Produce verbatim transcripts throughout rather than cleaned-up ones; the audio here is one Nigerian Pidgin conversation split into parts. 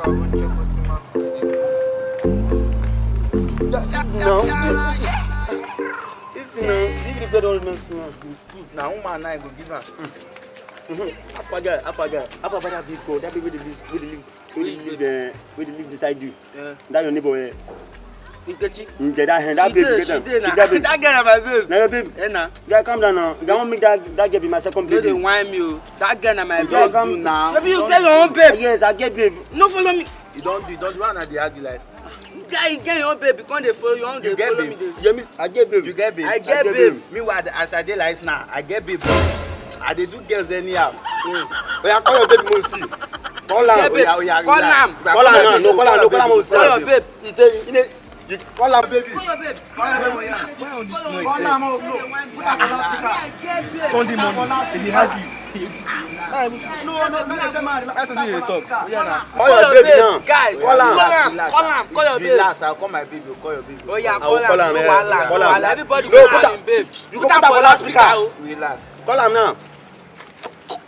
I wan chop wetin man for today. Easy now. Easy now. Give the bread all men small. The food na woman na I go give am. Afa girl, afa girl, afa girl, that big girl, that big wey dey live, wey dey live, wey dey live, eh, wey dey live beside you. Yeah. That your neighbor, eh? Nkechi. Nje that hand, that babe, get am. That girl na my babe. Na your babe. Eh, na. Guy, calm down now. Guy, I wan make that, that girl be my second baby. No dey whine me o. That girl na my babe now. Baby, you get your own babe. Yes, I get babe. No follow me. You don do, you don do. Why una dey argue like? Guy, you get your own babe. You come dey follow, you wan dey follow me. You get babe? I get babe. You get babe? I get babe. Meanwhile, as I dey like this now, I get babe. I dey do girls anyhow. Oya, call your baby, mo see. Call am. Oya, oya, call am. Call am now. No, call am. No, call am, mo see. Call your babe. You call am, baby. Call your babe. Call your babe. Why all this noise? Call am, oh, no. Put am for loudspeaker. Sunday morning, they dey argue. No, no, no, no, no, no. That's what they talk. Oya na. Call your babe now. Guy, call am. Call am, call am, call your babe. Relax, I'll call my babe, you call your babe. Oya, call am, no wahala, no wahala. Everybody go call him babe. You go put am for loudspeaker. Relax. Call am now.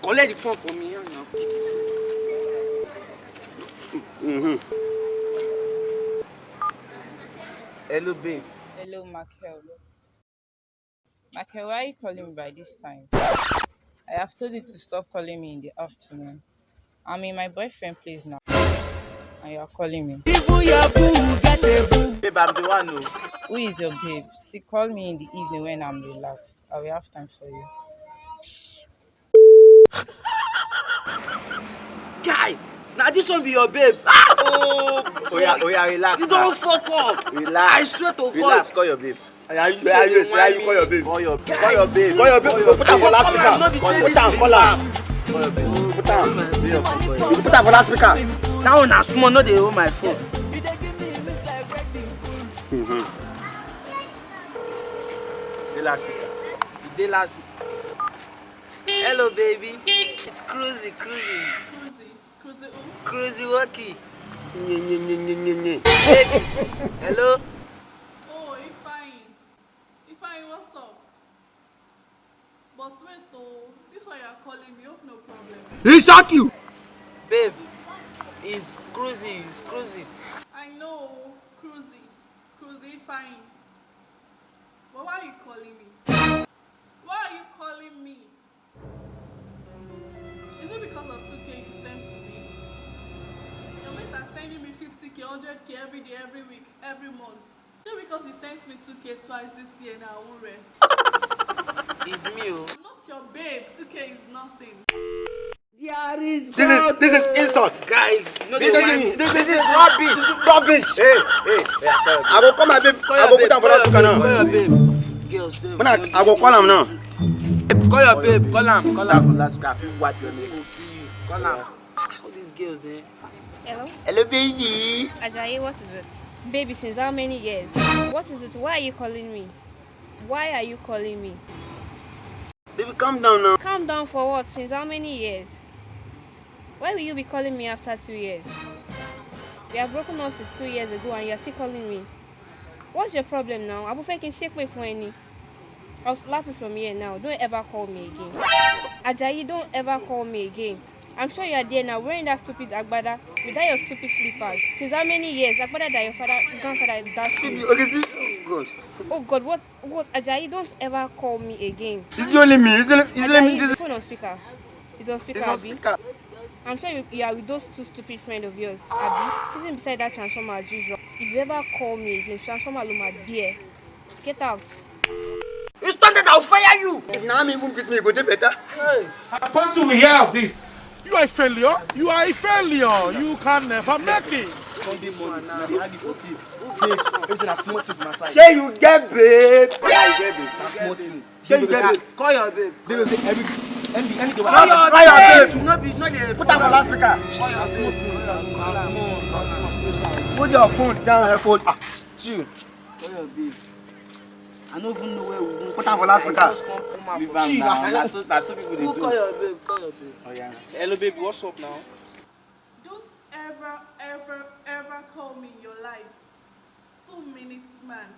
Collect the phone for me, you know. Mm-hmm. Hello, babe. Hello, Michael. Michael, why are you calling me by this time? I have told you to stop calling me in the afternoon. I'm in my boyfriend place now, and you are calling me. Even your boo get a boo. Babe, I'm the one o. Who is your babe? See, call me in the evening when I'm relaxed. I will have time for you. Guy, na this one be your babe. Ah! Oh, oya, oya, relax. You don fuck up. Relax. I swear to God. Relax, call your babe. Oya, you, oya, you, oya, you call your babe. Call your, call your babe. Call your babe. Put am for loudspeaker. Put am, call am. Put am. You put am for loudspeaker. That one na small, no dey hold my phone. Mm-hmm. The loudspeaker. The loudspeaker. Hello, baby. It's Cruzy, Cruzy. Cruzy, Cruzy who? Cruzy Woki. Nye, nye, nye, nye, nye, nye. Baby. Hello? Oh, Ifeanyi. Ifeanyi, what's up? But wait, oh, this one you are calling me, hope no problem. He shock you. Babe, it's Cruzy, it's Cruzy. I know, Cruzy. Cruzy, Ifeanyi. But why are you calling me? Why are you calling me? Is it because of two K you sent to me? Your mate are sending me fifty K, hundred K every day, every week, every month. Is it because you sent me two K twice this year now, I won't rest? It's me o. I'm not your babe. Two K is nothing. There is God. This is, this is insult. Guy, you know this, this, this is rubbish. This is rubbish. Hey, hey, hey, I go call my babe. I go put am for loudspeaker now. Call your babe. This girl sef. When I, I go call am now. Call your babe. Call am. Call am. Put am for loudspeaker. I fit wipe your neck. Call am. All these girls, eh? Hello? Hello, baby. Ajayi, what is it? Baby, since how many years? What is it? Why are you calling me? Why are you calling me? Baby, calm down now. Calm down for what? Since how many years? Why will you be calling me after two years? We have broken up since two years ago and you are still calling me. What's your problem now? Abufekin, shake me for any. I'll slap you from here now. Don't ever call me again. Ajayi, don't ever call me again. I'm sure you are there now wearing that stupid agbada with that your stupid slippers. Since how many years? Agbada that your father, grandfather dashed you. Baby, okay, see, oh God. Oh God, what, what, Ajayi, don't ever call me again. Is it only me? Is it, is it only me? Ajayi, the phone on speaker. It's on speaker, abi? It's on speaker. I'm sure you, you are with those two stupid friends of yours, abi? Sitting beside that transformer as usual. If you ever call me again, transformer lo ma there. Get out. You stand there, I'll fire you. If na me even beat me, you go dey better. Hey. Apostle, we hear of this. You are a failure. You are a failure. You can never make it. Sunday morning, na the argue for babe. Babe, babe say na small thing for my side. Shey you get babe? Yeah, I get babe. Na small thing. Shey you get babe? Call your babe. Babe say every, any, any day. Call your babe. No be, no dey. Put am for loudspeaker. Call your babe. Put your phone down, eh, phone. Ah, chill. Call your babe. I no even know where we go. Put am for loudspeaker. Just come put am for. Leave am now. Na so, na so people dey do. Call your babe, call your babe. Oh, yeah. Hello, baby, what's up now? Don't ever, ever, ever call me in your life. Two minutes, man.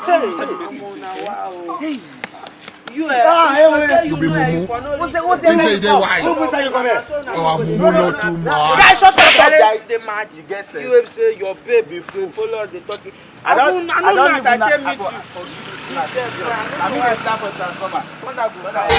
Hey, hey, come on now, wow. Hey. You, eh, ah, you eh, say you be know, eh, mumu. For no What's it? What's it? Think say you dey wise. Move inside your corner. Oh, mumu no too much. Guys, shut up, Charlie. Guys, dey mad, you get sense. You wey say your babe before follow us dey talk. I don't, I don't know as I take meet you. You sef, I mean, I start for transformer. Thunder go fire.